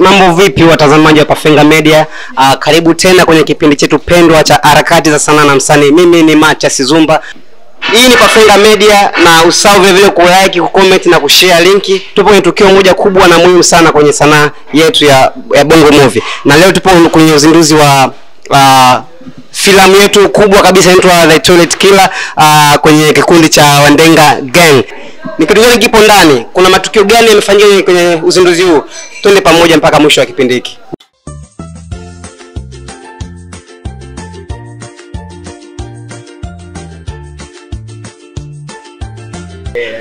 Mambo vipi watazamaji wa Pafenga Media? Karibu tena kwenye kipindi chetu pendwa cha harakati za sanaa na msanii. Mimi ni Macha Sizumba. Hii ni Pafenga Media na usahau vile vile ku like, ku comment na kushare linki. Tupo kwenye tukio moja kubwa na muhimu sana kwenye sanaa yetu ya Bongo Movie. Na leo tupo kwenye uzinduzi wa filamu yetu kubwa kabisa inaitwa The Toilet Killer, kwenye kikundi cha Wandenga Gang. Ni kitu gani kipo ndani? Kuna matukio gani yamefanyika kwenye uzinduzi huu? Twende pamoja mpaka mwisho wa kipindi hiki.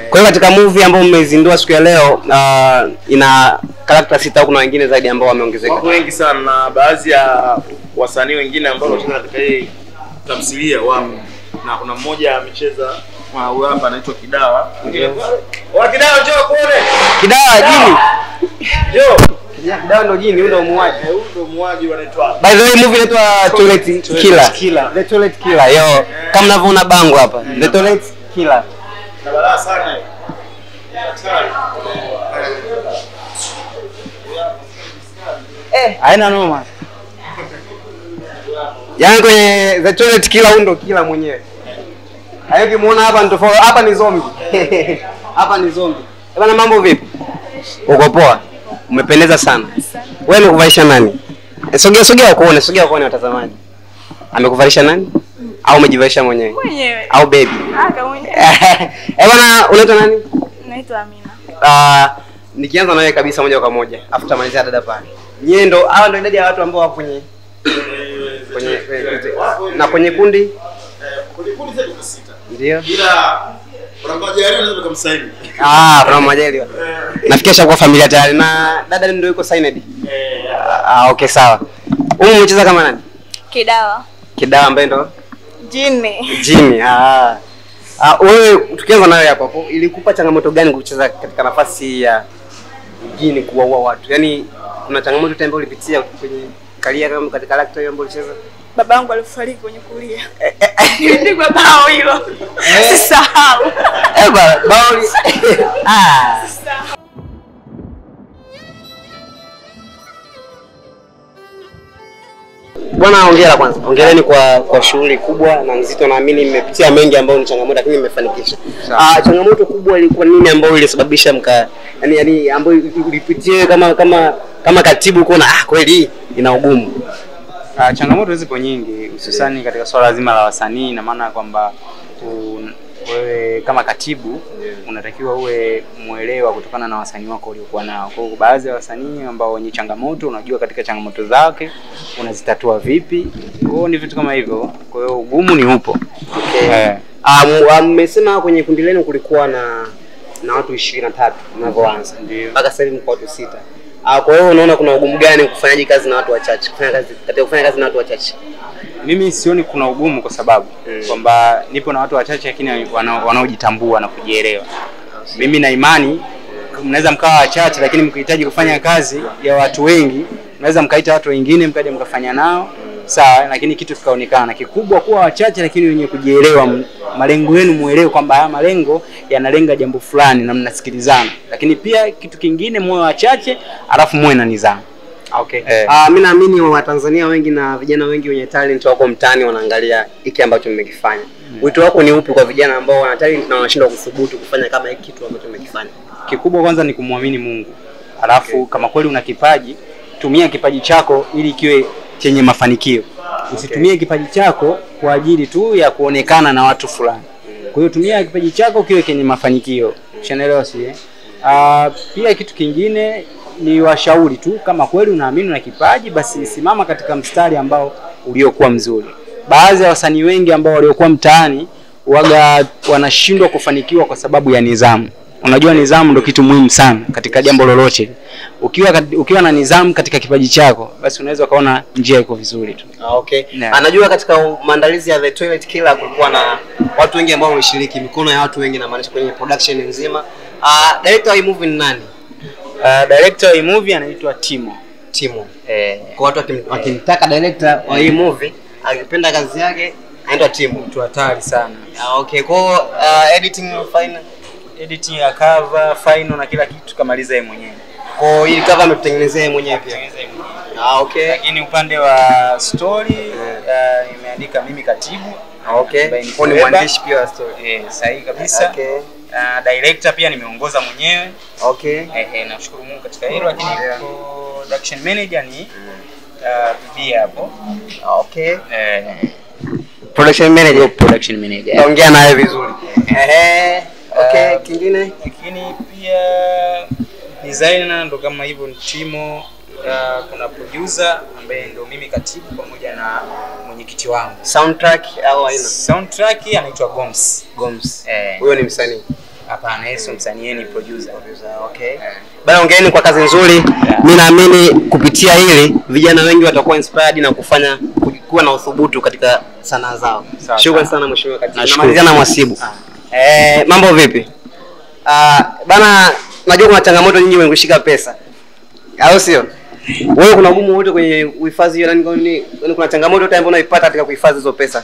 Kwa hiyo katika movie ambayo mmezindua siku ya leo, ina character sita au kuna wengine zaidi ambao wameongezeka? Wako wengi sana na baadhi ya wasanii wengine ambao wanacheza katika hii tamthilia wapo. Na kuna mmoja amecheza huyu hapa anaitwa Kidawa. Wa Kidawa njoo kuone. Kidawa jini. Njoo. Kidawa ndio jini, huyu ndio muuaji. Huyu ndio muuaji anaitwa. By the way, movie inaitwa Toilet Killer. The Toilet Killer. Yo, kama mnavyoona bango hapa. The Toilet Killer. Na balaa sana. Haina noma. Yaani kwenye The Toilet Killer huyu ndio killer mwenyewe. Hayo ukimuona hapa ni tofauti, hapa ni zombie. Hapa ni zombie. Bana, mambo vipi? Uko poa? Umependeza sana. Wewe amekuvalisha nani? Sogea sogea ukuone, sogea ukuone watazamaji. Amekuvalisha nani? Au umejivalisha mwenyewe? Mwenyewe. Au baby? Aka mwenyewe. Bana, unaitwa nani? Naitwa Amina. Nikianza na wewe kabisa moja kwa moja, afu tamalizia dada pale. Nyie ndo hawa ndo idadi ya watu ambao wako kwenye na kwenye kundi kwenye kundi zetu ni sita. Ndio. Ila kuna majaliwa unaweza kumsaini. Kuna majaliwa. Nafikiri shakuwa familia tayari na dada ndio yuko signed. Okay sawa. Huyu umecheza kama nani? Kidawa. Kidawa ambaye ndo Jini. Jini. Wewe tukianza nawe hapo hapo, ilikupa changamoto gani kucheza katika nafasi ya jini kuwaua watu? Yaani kuna changamoto yote ambayo ulipitia kwenye career kama katika character hiyo ambayo ulicheza? Babangu alifariki kwenye kulia. Nilipigwa bao hilo. Sisahau. Bao. Bwana, hongera kwanza. Hongereni kwa shughuli kubwa na nzito, naamini mmepitia mengi ambayo ni changamoto lakini mmefanikisha. Changamoto kubwa ilikuwa nini ambayo ilisababisha mka yani ambayo ulipitia kama katibu kuona kweli ina ugumu? Changamoto zipo nyingi hususani katika swala zima la wasanii, na maana kwamba wewe kama katibu unatakiwa uwe muelewa kutokana na wasanii wako uliokuwa nao. Kwa hiyo baadhi ya wasanii ambao wenye changamoto unajua katika changamoto zake unazitatua vipi. Kwa hiyo ni vitu kama hivyo. Kwa hiyo ugumu ni upo. Okay. Mmesema kwenye kundi lenu kulikuwa na watu 23 mnapoanza. Mpaka sasa hivi mko watu 6. Kwa hiyo unaona kuna ugumu gani kufanyaje kazi na watu wachache? Kufanya kazi na watu wachache. Mimi sioni kuna ugumu kwa sababu kwamba nipo na watu wachache lakini wanaojitambua na kujielewa. Mimi na imani mnaweza mkawa wachache lakini mkihitaji kufanya kazi ya watu wengi, mnaweza mkaita watu wengine mkaja mkafanya nao. Sawa, lakini kitu kikaonekana. Kikubwa kuwa wachache lakini wenye kujielewa, malengo yenu muelewe kwamba haya malengo yanalenga jambo fulani na mnasikilizana. Lakini pia kitu kingine, muwe wachache alafu muwe na nidhamu. Okay. Mimi naamini Watanzania wengi na vijana wengi wenye talent wako mtaani wanaangalia hiki ambacho mmekifanya. Wito wako ni upi kwa vijana ambao wana talent na wanashindwa kuthubutu kufanya kama hiki kitu ambacho mmekifanya? Kikubwa kwanza ni kumwamini Mungu. Alafu kama kweli una kipaji, tumia kipaji chako ili kiwe chenye mafanikio. Usitumie kipaji chako kwa ajili tu ya kuonekana na watu fulani. Kwa hiyo tumia kipaji chako kiwe chenye mafanikio. Ushaelewa si? Pia kitu kingine ni washauri tu, kama kweli unaamini una kipaji basi simama katika mstari ambao uliokuwa mzuri. Baadhi ya wasanii wengi ambao waliokuwa mtaani waga wanashindwa kufanikiwa kwa sababu ya nidhamu. Unajua nidhamu ndio kitu muhimu sana katika jambo lolote. Ukiwa na nidhamu katika kipaji chako, basi unaweza kaona njia iko vizuri tu. Okay. Anajua katika maandalizi ya The Toilet Killer kulikuwa na watu wengi ambao wameshiriki, mikono ya watu wengi na maanisha kwenye production nzima. Director wa hii movie ni nani? Director wa hii movie anaitwa Timo. Timo. Kwa watu wakimtaka director wa hii movie, akipenda kazi yake, anaitwa Timo. Mtu hatari sana. Okay, kwa editing final, editing ya cover, final na kila kitu kamaliza yeye mwenyewe. Kwa hii cover ametutengenezea yeye mwenyewe pia. Okay. Lakini upande wa story nimeandika mimi katibu. Okay. Kwa ni mwandishi pia wa story. Sahihi kabisa. Okay. Director pia nimeongoza mwenyewe. Okay. Nashukuru Mungu katika hilo, lakini production manager ni bibi hapo. Okay. Production manager, production manager. Ongea naye vizuri. Okay, kingine? Lakini pia designer ndo kama hivyo ni Timo. Kuna producer ambaye ndo mimi katibu pamoja na mwenyekiti wangu. Soundtrack au haina? Soundtrack anaitwa Goms. Goms. Huyo ni msanii? Hapana, yeye sio msanii, yeye ni producer. Okay. Bana, ongeeni kwa kazi nzuri. Mimi naamini kupitia hili vijana wengi watakuwa inspired na kufanya kuwa na uthubutu katika sanaa zao. Shukrani sana mheshimiwa katibu. Namalizia na mwasibu. Mambo vipi? Bana, najua kuna changamoto nyingi wengi kushika pesa. Au sio? Wewe kuna ugumu wote kwenye uhifadhi hiyo, nani kuna changamoto yote ambayo unaipata katika kuhifadhi hizo pesa?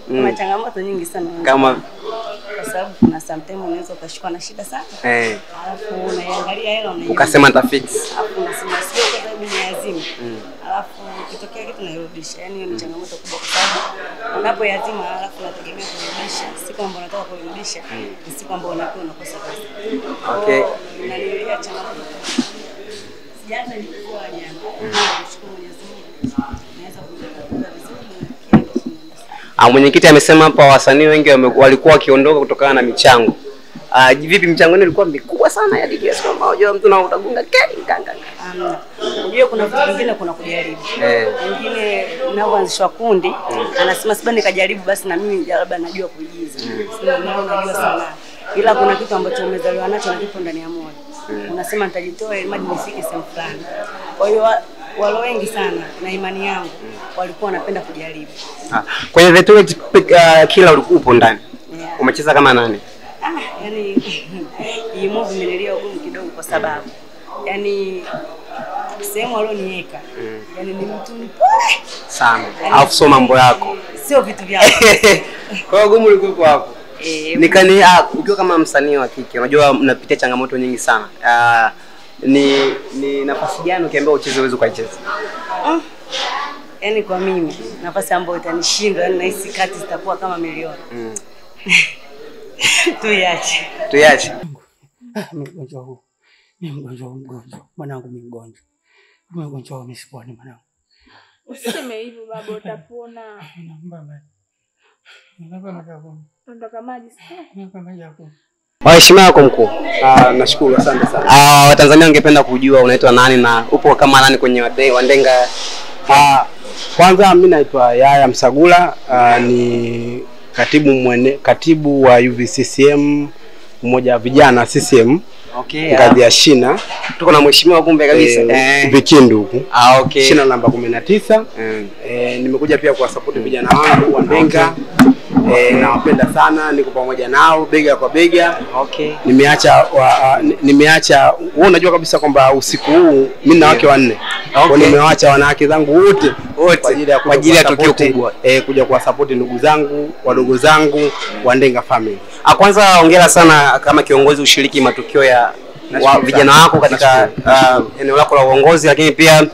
Kuna changamoto nyingi sana. Kama kwa sababu kuna sometimes unaweza ukashikwa na shida sana. Alafu unaiangalia hela unaiona. Ukasema nita fix. Alafu unasema sio kwa sababu ni lazima. Alafu ikitokea kitu nairudisha. Yaani hiyo ni changamoto kubwa kwa sababu unapoiazima alafu unategemea kurudisha. Si kwamba unataka kurudisha, ni si kwamba unakuwa unakosa pesa. Okay. Unanilia changamoto kubwa. Sijaanza nilikuwa jana. Nashukuru Mwenyezi Mungu. Naweza kuzungumza vizuri na kila kitu. Mwenyekiti amesema hapa wasanii wengi walikuwa wakiondoka kutokana na michango. Vipi michango yenu ilikuwa mikubwa sana ya DJs kwamba unajua mtu na utagonga kali kanga. Unajua kuna vitu vingine kuna kujaribu. Wengine mnaoanzishwa kundi anasema sasa nikajaribu basi na mimi labda najua kuigiza. Sasa nao najua sana. Ila kuna kitu ambacho umezaliwa nacho na kipo ndani ya moyo. Unasema nitajitoa ili maji nifike sehemu fulani. Kwa hiyo walo wengi sana na imani yangu walikuwa wanapenda kujaribu. Kwenye The Toilet Killer ulikuwa upo ndani. Umecheza kama nani? Yani hii movie imenilia ugumu kidogo kwa sababu yani sehemu walioniweka yani ni mtu mpole sana. Alafu sio mambo yako. Sio vitu vyako. Kwa hiyo gumu ulikuwa hapo. Nikani ukiwa kama msanii wa kike unajua mnapitia changamoto nyingi sana. Ni nafasi gani ukiambiwa ucheze uweze kuicheza? Yaani kwa mimi nafasi ambayo itanishinda, yani nahisi kati zitakuwa kama milioni. Tuiache. Tuiache. Mgonjwa huu. Ni mgonjwa mgonjwa. Mwanangu ni mgonjwa. Mgonjwa wa misiponi mwanangu. Usiseme hivyo baba, utapona. Nataka maji. Heshima yako mkuu. Nashukuru, asante sana. Watanzania wangependa kujua unaitwa nani na upo kama nani kwenye Wandenga? Kwanza mimi naitwa Yaya Msagula, ni katibu wa UVCCM, umoja wa vijana CCM. Okay. Ngazi ya shina. Tuko na mheshimiwa kumbe kabisa. Vikindu huku. Okay. Shina namba 19. Nimekuja pia kuwasupport vijana wangu Wandenga. Okay. Nawapenda sana, niko pamoja nao bega kwa bega. Okay. Nimeacha wewe unajua kabisa kwamba usiku huu mimi na wake wanne. Okay. Kwa nimewaacha wanawake zangu wote kwa ajili ya tukio kubwa. Kuja kuwasupport ndugu zangu, wadogo zangu, Wandenga family. Kwanza hongera sana kama kiongozi ushiriki matukio ya vijana wako katika eneo lako la uongozi, lakini pia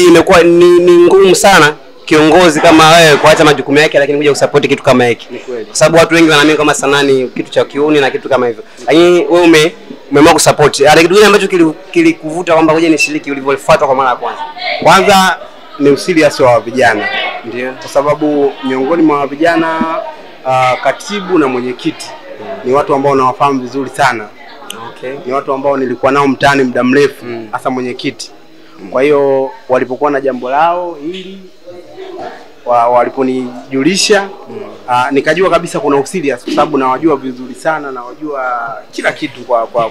imekuwa ni ngumu sana kiongozi kama wewe kuacha majukumu yake lakini kuja kusupport kitu kama hiki. Kwa sababu watu wengi wanaamini kama sanaa ni kitu cha kiuni na kitu kama hivyo. Lakini wewe umeamua kusupport. Ana kitu gani ambacho kilikuvuta kwamba ngoja nishiriki ulivyofuata kwa mara ya kwanza? Kwanza ni userious wa vijana. Ndio. Kwa sababu miongoni mwa vijana katibu na mwenyekiti ni watu ambao nawafahamu vizuri sana. Okay. Ni watu ambao nilikuwa nao mtaani muda mrefu, hasa mwenyekiti. Kwa hiyo walipokuwa na jambo lao hili waliponijulisha, Nikajua kabisa kuna userious kwa sababu nawajua vizuri sana, nawajua kila kitu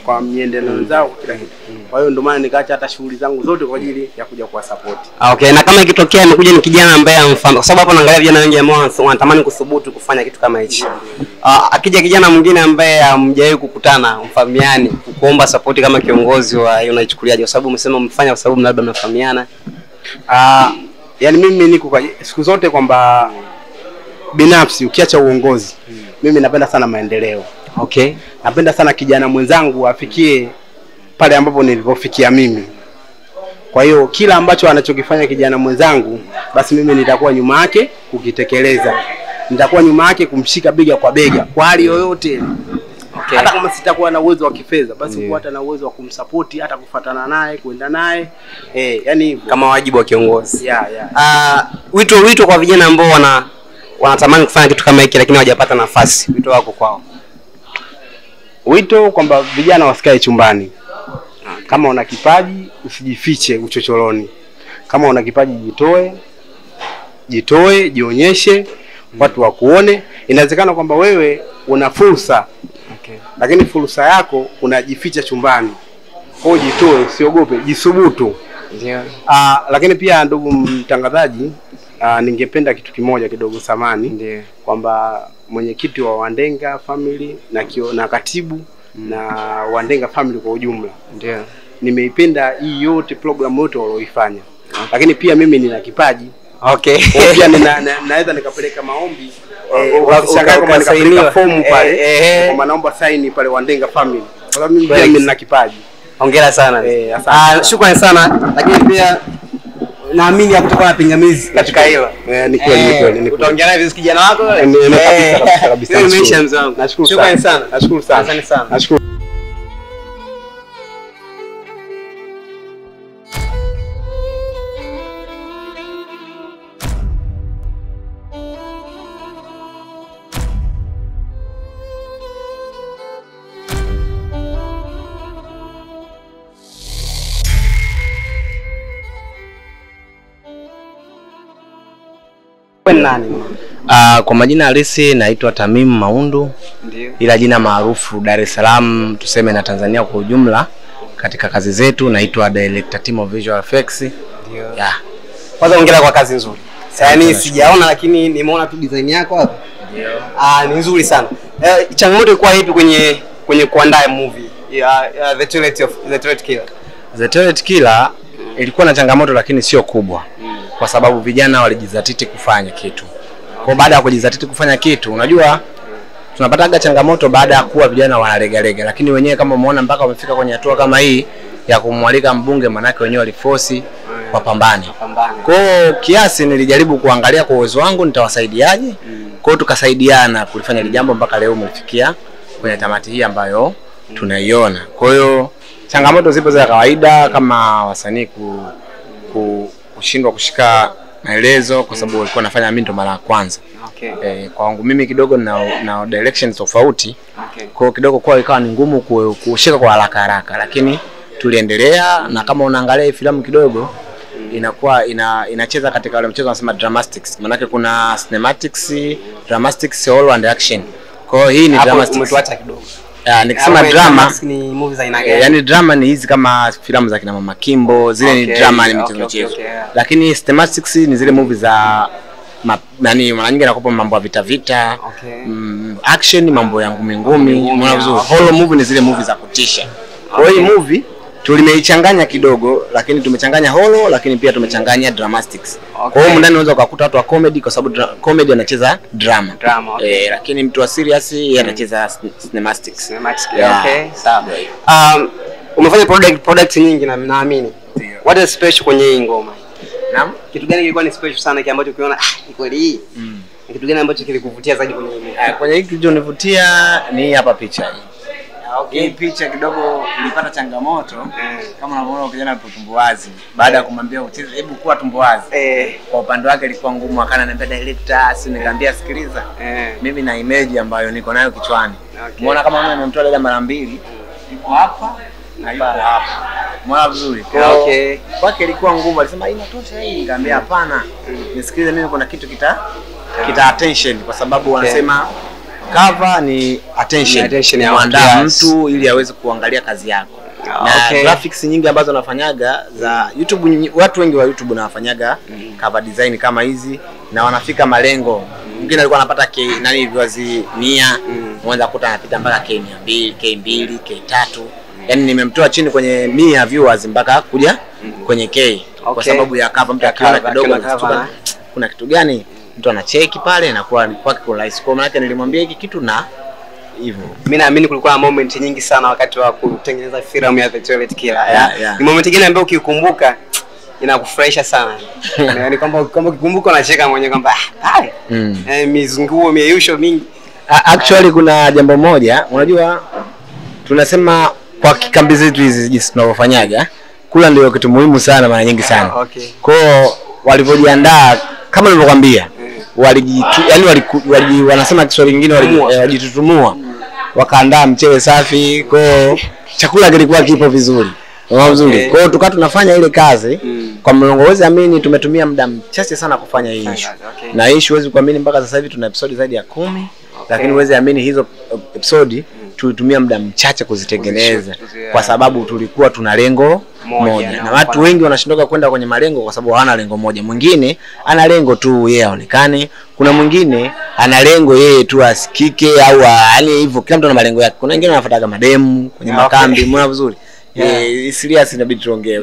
kwa miendeleo zao, kila kitu. Kwa hiyo ndio maana nikaacha hata shughuli zangu zote kwa ajili ya kuja kuwa support. Okay, na kama ikitokea amekuja ni kijana ambaye amfahamu, kwa sababu hapo naangalia vijana wengi ambao wanatamani kuthubutu kufanya kitu kama hichi. Akija kijana mwingine ambaye hamjawahi kukutana, mfahamiani, kukuomba support kama kiongozi wa hiyo, unaichukuliaje? Kwa sababu umesema mfanya kwa sababu labda mnafahamiana. Yaani mimi niko kwa siku zote kwamba binafsi ukiacha uongozi, mimi napenda sana maendeleo. Okay. Napenda sana kijana mwenzangu afikie pale ambapo nilipofikia mimi. Kwa hiyo kila ambacho anachokifanya kijana mwenzangu, basi mimi nitakuwa nyuma yake kukitekeleza. Nitakuwa nyuma yake kumshika bega kwa bega kwa hali yoyote. Okay. Hata kama sitakuwa na uwezo wa kifedha, basi kuwa hata na uwezo wa kumsupport, hata kufuatana naye, kuenda naye. Yani hivyo. Kama wajibu wa kiongozi. Yeah, yeah. Wito kwa vijana ambao wanatamani kufanya kitu kama hiki lakini hawajapata nafasi, wito wako kwao? Wito kwamba vijana wasikae chumbani. Kama una kipaji usijifiche uchochoroni. Kama una kipaji jitoe, jitoe, jionyeshe, watu wakuone. Inawezekana kwamba wewe una fursa. Okay. Lakini fursa yako unajificha chumbani. Kwa hiyo jitoe, usiogope, jisubutu. Ndio. Lakini pia ndugu mtangazaji, ningependa kitu kimoja kidogo samani, kwamba mwenyekiti wa Wandenga Family na katibu na Wandenga Family kwa ujumla. Ndio. Nimeipenda hii yote program yote walioifanya. Lakini pia mimi nina kipaji. Okay. Pia naweza nikapeleka maombi, wasishangae kama nikapeleka fomu pale, kwamba naomba saini pale Wandenga Family. Kwa sababu mimi pia nina kipaji. Hongera sana. Shukrani sana. Lakini pia naamini hakutakuwa na pingamizi katika hilo. Ni kweli. Utaongea naye vizuri kijana wako? Kabisa kabisa. Nimeisha mzee wangu. Nashukuru sana. Shukrani sana. Nashukuru sana. Asante sana. Nashukuru. Nani? Kwa majina halisi naitwa Tamim Maundu. Ndiyo. Ila jina maarufu Dar es Salaam tuseme na Tanzania kwa ujumla katika kazi zetu naitwa Director Team of Visual Effects. Ndiyo. Yeah. Kwanza hongera kwa kazi nzuri. Yaani sijaona lakini nimeona tu design yako hapa. Ndiyo. Ni nzuri sana. Changamoto ilikuwa ipi kwenye kuandaa movie ya The Toilet Killer? The Toilet Killer ilikuwa na changamoto lakini sio kubwa. Kwa sababu vijana walijizatiti kufanya kitu. Kwa baada ya kujizatiti kufanya kitu, unajua tunapataga changamoto baada ya kuwa vijana wanalegalega, lakini wenyewe kama umeona mpaka wamefika kwenye hatua kama hii ya kumwalika mbunge, manake wenyewe waliforce wapambane. Kwa hiyo kiasi nilijaribu kuangalia kwa uwezo wangu nitawasaidiaje. Kwa hiyo tukasaidiana kulifanya hili jambo mpaka leo umefikia kwenye tamati hii ambayo tunaiona. Kwa hiyo changamoto zipo za kawaida kama wasanii kushindwa kushika maelezo kwa sababu walikuwa wanafanya mimi ndo mara ya kwanza. Okay. Kwa wangu mimi kidogo na direction tofauti. Okay. Kwa hiyo kidogo kwa ikawa ni ngumu kushika kwa haraka haraka, lakini tuliendelea na kama unaangalia hii filamu kidogo inakuwa inacheza katika wale mchezo wanasema dramatics. Maana kuna cinematics, dramatics, horror and action. Kwa hiyo hii ni dramatics. Umetuacha kidogo. Nikisema drama ni movie za aina gani? Yani drama ni hizi kama filamu za kina Mama Kimbo, zile ni drama, ni michezo. Lakini cinematics ni zile movie za nani, mara nyingi nakopa mambo ya vita vita, action, mambo ya ngumi ngumi, umeona vizuri. Horror movie ni zile movie za kutisha. Kwa hiyo movie tulimeichanganya kidogo, lakini tumechanganya horror lakini pia tumechanganya dramatics. Kwa hiyo ndani unaweza ukakuta watu wa comedy kwa sababu comedy anacheza drama. Okay. Lakini mtu wa serious yeye anacheza cinematics. Yeah. Okay, sawa. Umefanya product nyingi na naamini. What is special kwenye hii ngoma? Naam. Kitu gani kilikuwa ni special sana kile ambacho ukiona ni kweli hii? Kitu gani ambacho kilikuvutia zaidi kwenye hii? Kwenye hii kilichonivutia ni hapa picha hii. Okay. Hii picha kidogo nilipata changamoto kama unavyoona kijana alipo tumbo wazi. Baada ya kumwambia ucheze hebu kuwa tumbo wazi. Kwa upande wake ilikuwa ngumu, akana niambia director, si nikamwambia sikiliza. Mimi na image ambayo niko nayo kichwani. Umeona kama mimi nimemtoa dada mara mbili. Yuko hapa na yuko hapa. Umeona vizuri. Okay. Kwake ilikuwa ngumu, alisema inatosha hii. Nikamwambia hapana. Nisikilize mimi kuna kitu Kita attention kwa sababu wanasema cover ni attention. Attention ya kuandaa mtu ili aweze kuangalia kazi yako. Na graphics nyingi ambazo nafanyaga za YouTube, watu wengi wa YouTube nawafanyaga cover design kama hizi na wanafika malengo. Mwingine alikuwa anapata K nani viewers 100, mwanza kuta anapita mpaka K 200, K2, K3. Yaani nimemtoa chini kwenye 100 viewers mpaka kuja kwenye K. Kwa sababu ya cover, mtu akiona kidogo anashtuka kuna kitu gani, mtu anacheki pale na kwa kwake kwa rahisi. Kwa maana yake nilimwambia hiki kitu na hivyo. Mimi naamini kulikuwa na moment nyingi sana wakati wa kutengeneza filamu ya The Toilet Killer. Ni moment gani ambayo ukikumbuka inakufurahisha sana? Yaani kwamba ukikumbuka unacheka mwenyewe kwamba pale mizunguo mieyusho mingi. Actually kuna jambo moja, unajua tunasema kwa kambi zetu hizi jinsi tunavyofanyaga, kula ndio kitu muhimu sana mara nyingi sana. Kwa hiyo walivyojiandaa kama nilivyokuambia, yaani wanasema Kiswahili kingine walijitutumua. Wakaandaa mchele safi, kwa hiyo chakula kilikuwa kipo vizuri. Vizuri. Kwa hiyo tukawa tunafanya ile kazi kwa mlongozi, amini tumetumia muda mchache sana kufanya hii issue. Na issue huwezi kuamini mpaka sasa hivi tuna episode zaidi ya 10. Lakini huwezi amini hizo episode tulitumia muda mchache kuzitengeneza kwa sababu tulikuwa tuna lengo moja. Na watu wengi wanashindoka kwenda kwenye malengo kwa sababu hawana lengo moja. Mwingine ana lengo tu yeye aonekane, kuna mwingine ana lengo yeye tu asikike au yaani hivyo, kila mtu ana malengo yake. Kuna wengine wanafuataga mademu kwenye makambi, umeona vizuri. Serious inabidi tuongee.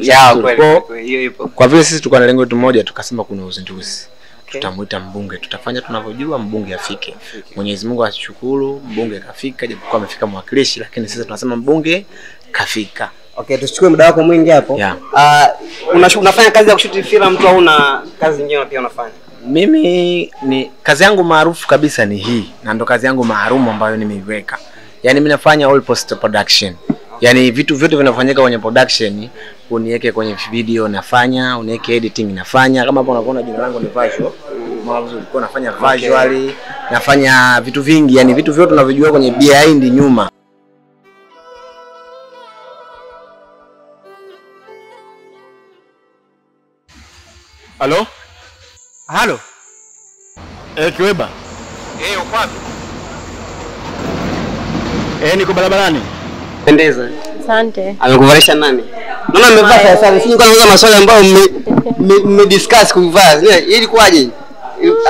Kwa vile sisi tulikuwa na lengo letu moja, tukasema kuna uzinduzi. Tutamuita mbunge, tutafanya tunavyojua mbunge afike. Mwenyezi Mungu ashukuru, mbunge kafika, japokuwa amefika mwakilishi, lakini sisi tunasema mbunge kafika. Okay, tusichukue muda wako mwingi hapo. Unafanya kazi ya kushuti filamu tu au una kazi nyingine pia unafanya? Mimi ni kazi yangu maarufu kabisa ni hii, na ndo kazi yangu maalumu ambayo nimeiweka. Yaani mimi nafanya all post production. Yaani vitu vyote vinafanyika kwenye production, uniweke kwenye video nafanya, uniweke editing nafanya. Kama hapo unaona jina langu ni visual. Mwanzo nilikuwa nafanya visually, nafanya vitu vingi, yani vitu vyote tunavyojua kwenye behind nyuma. Halo? Halo? Kiweba. Uko wapi? Niko barabarani. Pendeza. Asante. Amekuvalisha nani? Naona amevaa sasa. Sisi kwanza maswali ambayo mme discuss kuvaa. Ilikuwaje?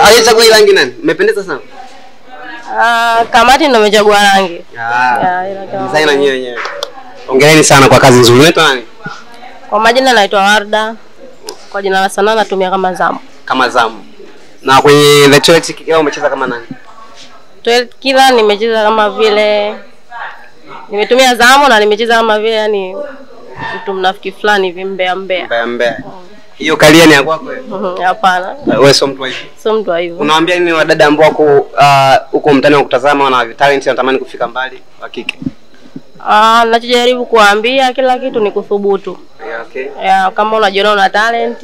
Alichagua ile rangi nani? Mmependeza sana. Kamati ndio amechagua rangi. Designer nyewe. Hongereni sana kwa kazi nzuri. Unaitwa nani? Kwa majina naitwa Warda. Kwa jina la sanaa natumia kama Zamu. Kama Zamu. Na kwenye The Toilet Killer umecheza kama nani? Toilet Killer nimecheza kama vile nimetumia Zamu na nimecheza kama vile yani mtu mnafiki fulani hivi, mbea mbea. Mbea. Hiyo kalia ni ya kwako wewe? Hapana. Wewe sio mtu wa hivyo. Sio mtu wa hivyo. Unawaambia nini wadada ambao wako huko mtaani wakutazama wana talent wanatamani kufika mbali wa kike? Ninachojaribu kuambia kila kitu ni kuthubutu. Kama unajiona una talent,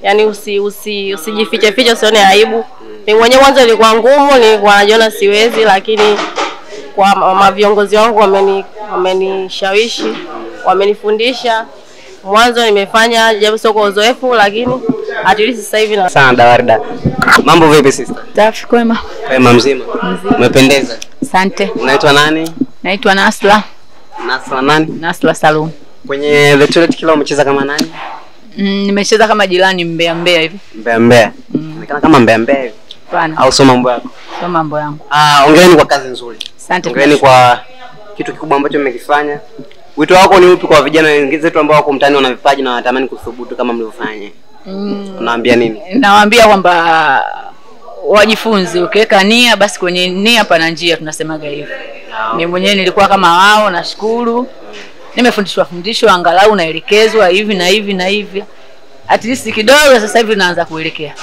yani usijifiche fiche, usione aibu. Mimi mwenyewe mwanzo ilikuwa ngumu, nilikuwa najiona siwezi, lakini kwa viongozi wangu wamenishawishi, wamenifundisha. Mwanzo nimefanya japo sio kwa uzoefu, lakini at least sasa hivi na sana. Dawarda, mambo vipi sister? Safi, kwema. Kwema, mzima. Umependeza. Asante. Unaitwa nani? Naitwa Nasla. Nasla nani? Nasla Salum. Kwenye The Toilet Killer umecheza kama nani? Nimecheza kama jirani mbea mbea hivi. Mbea mbea. Inaonekana kama mbea mbea hivi. Hapana. Au sio mambo yako? Sio mambo yangu. Hongereni kwa kazi nzuri. Asante. Hongereni kwa kitu kikubwa ambacho mmekifanya. Wito wako ni upi kwa vijana wenzetu ambao wako mtaani wana vipaji na wanatamani kuthubutu kama mlivyofanya? Unaambia nini? Nawaambia kwamba wajifunze, ukiweka nia basi kwenye nia pana njia, tunasemaga hivyo. Mimi mwenyewe nilikuwa kama wao, nashukuru. Nimefundishwa fundishwa angalau naelekezwa hivi na hivi na hivi. At least kidogo sasa hivi naanza kuelekea.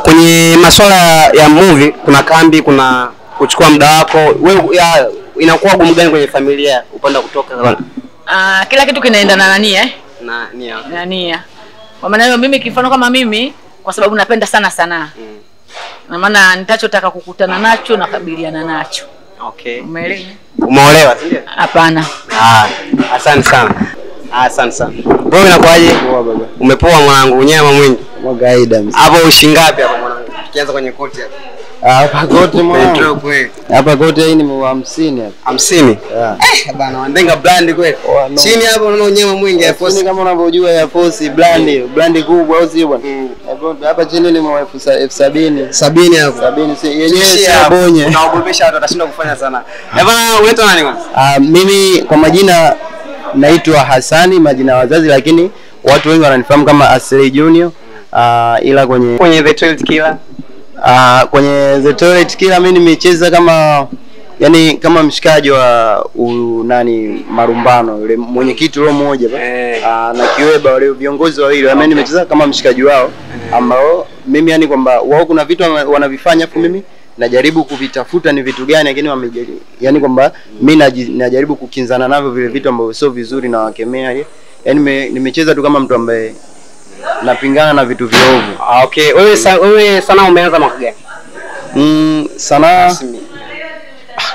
Kwenye masuala ya movie kuna kambi, kuna kuchukua muda wako. Wewe inakuwa gumu gani kwenye familia upande kutoka? Kila kitu kinaenda na nani Na nia. Na nia. Kwa maana hiyo mimi kifano kama mimi kwa sababu napenda sana sanaa. Na maana nitachotaka kukutana nacho na kabiliana nacho. Okay. Umeelewa? Umeolewa, si ndio? Hapana. Asante sana. Asante sana. Bro, inakuaje? Poa baba. Umepoa mwanangu, unyama mwingi. Kawaida. Hapo ushingapi hapo mwanangu? Tukianza kwenye koti hapa. Hapa koti mwanangu. Hapa koti hii ni 50 hapa. 50? Yeah. Bana Wandenga brand kweli. Chini hapo unaona unyama mwingi Air Force. Kama unavyojua Air Force brand, brand kubwa au sio bwana? Hapa chini ni 70,000. 70 hapo. 70 si yenyewe sio bonye. Unaogopesha watu watashindwa kufanya sana. Bana unaitwa nani kwanza? Mimi kwa majina naitwa Hasani, majina ya wazazi, lakini watu wengi wananifahamu kama Aslay Junior. Ila kwenye The Toilet Killer. Kwenye The Toilet Killer mimi nimecheza kama yani kama mshikaji wa nani marumbano yule mwenyekiti yule mmoja na Kiweba wale viongozi wawili. Mimi nimecheza kama mshikaji wao ambao mimi yani kwamba wao kuna vitu wanavifanya afu mimi najaribu kuvitafuta ni vitu gani, lakini wamejaribu yani kwamba mimi najaribu kukinzana navyo vile vitu ambavyo sio vizuri na wakemea. Yani nimecheza tu kama mtu ambaye napingana na vitu viovu. Okay, wewe sanaa umeanza mwaka gani? Sanaa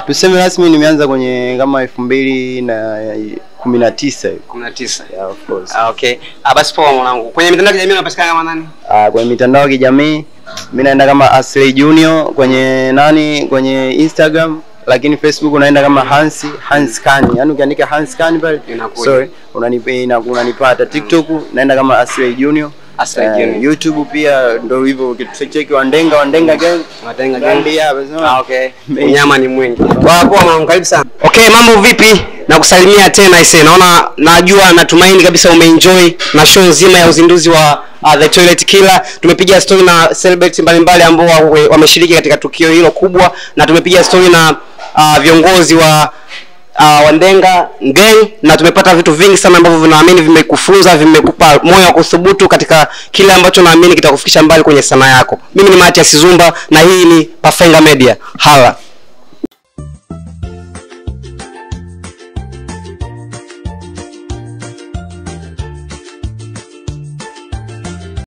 tuseme rasmi nimeanza kwenye kama 2019 hivi. 19. Yeah, of course. Okay. Basi poa mwanangu. Kwenye mitandao ya kijamii unapatikana kama nani? Kwenye mitandao ya kijamii mimi naenda kama Aslay Junior kwenye nani, kwenye Instagram, lakini Facebook unaenda kama Hans Khan. Yaani ukiandika Hans Khan pale, sorry, unanipata. TikTok naenda kama Aslay Junior. Aslay Junior. YouTube pia ndio hivyo, ukicheki Wandenga Gang. Wandenga Gang. Okay. Unyama ni mwingi. Poa poa mwanangu, karibu sana. Okay, mambo vipi? Nakusalimia tena ise. Naona najua natumaini kabisa umeenjoy na show nzima ya uzinduzi wa The Toilet Killer. Tumepiga story na celebrities mbalimbali ambao wameshiriki katika tukio hilo kubwa, na tumepiga story na viongozi wa Wandenga Gang, na tumepata vitu vingi sana ambavyo vinaamini vimekufunza, vimekupa moyo wa kuthubutu katika kile ambacho naamini kitakufikisha mbali kwenye sanaa yako. Mimi ni Matias Zumba na hii ni Pafenga Media. Hala.